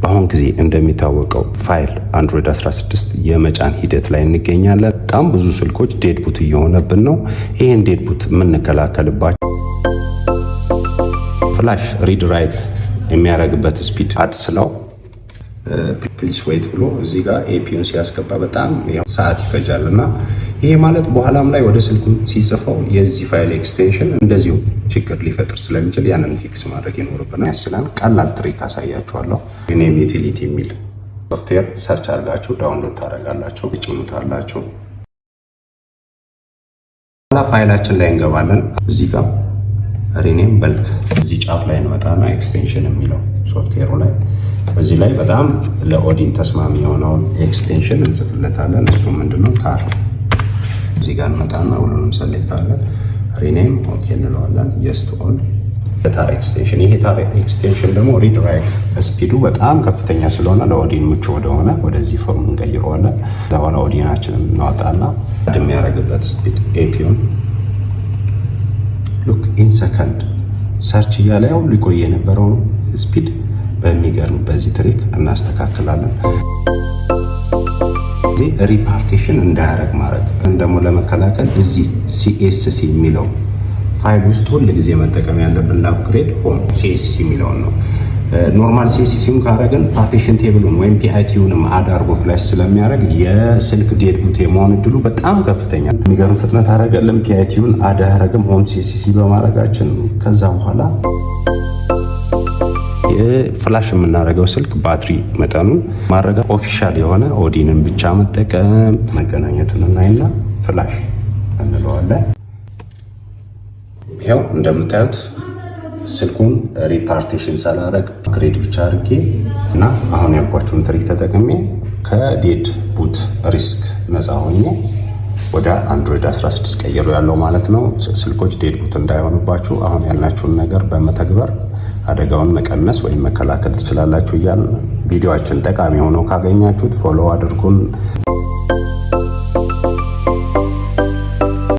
በአሁን ጊዜ እንደሚታወቀው ፋይል Android 16 የመጫን ሂደት ላይ እንገኛለን። በጣም ብዙ ስልኮች dead boot እየሆነብን ነው። ይህን dead boot የምንከላከልባቸው flash read write የሚያደርግበት speed add ስለው please wait ብሎ እዚህ ጋር APU ን ሲያስገባ በጣም ሰዓት ይፈጃል። እና ይሄ ማለት በኋላም ላይ ወደ ስልኩ ሲጽፈው የዚህ file extension እንደዚሁ ችግር ሊፈጥር ስለሚችል ያንን fix ማድረግ ይኖርብናል። ያስችላል። ቀላል trick አሳያችኋለሁ። Rename Utility የሚል software search አድርጋችሁ download ታደርጋላችሁ፣ ጭኑታላችሁ። ኋላ ፋይላችን ላይ እንገባለን። እዚህ ጋር rename bulk እዚህ ጫፍ ላይ እንመጣና extension የሚለው ሶፍትዌሩ ላይ በዚህ ላይ በጣም ለኦዲን ተስማሚ የሆነውን extension እንጽፍለታለን። እሱ ምንድነው? Tar። እዚህ ጋር እንመጣና ሁሉንም select አለን፣ rename okay እንለዋለን። Yes to all tar extension። ይሄ tar extension ደግሞ read write speed ኡ በጣም ከፍተኛ ስለሆነ ለኦዲን ምቹ ወደሆነ ወደዚህ form እንቀይረዋለን። ከዛ በኋላ ኦዲናችንን እናወጣና የሚያደርግበት speed APU ን look in second search እያለ ያው ሊቆይ የነበረውን speed በሚገርም በዚህ trick እናስተካክላለን። እዚህ repartition እንዳያረግ ማድረግ ደግሞ ለመከላከል እዚህ CSC የሚለው ፋይል ውስጥ ሁል ጊዜ መጠቀም ያለብን ለ upgrade home CSC የሚለውን ነው። Normal CSC ውን ካረግን partition table ኡን ወይም PIT ውንም add አድርጎ flash ስለሚያደርግ የስልክ dead boot የመሆን እድሉ በጣም ከፍተኛ። የሚገርም ፍጥነት አረገልን። PIT ውን add አያረግም home CSC በማድረጋችን። ከዛ በኋላ flash የምናደርገው ስልክ ባትሪ መጠኑን ማድረግ፣ official የሆነ ኦዲንን ብቻ መጠቀም፣ መገናኘቱን እናይና flash እንለዋለን። ይኸው እንደምታዩት ስልኩን repartition ሳላረግ upgrade ብቻ አድርጌ እና አሁን ያልኳችሁን trick ተጠቅሜ ከ dead boot risk ነፃ ሆኜ ወደ Android 16 ቀይሮ ያለው ማለት ነው። ስልኮች dead boot እንዳይሆኑባችሁ አሁን ያልናችሁን ነገር በመተግበር አደጋውን መቀነስ ወይም መከላከል ትችላላችሁ እያልን ቪዲዮአችን ጠቃሚ ሆኖ ካገኛችሁት follow አድርጉን።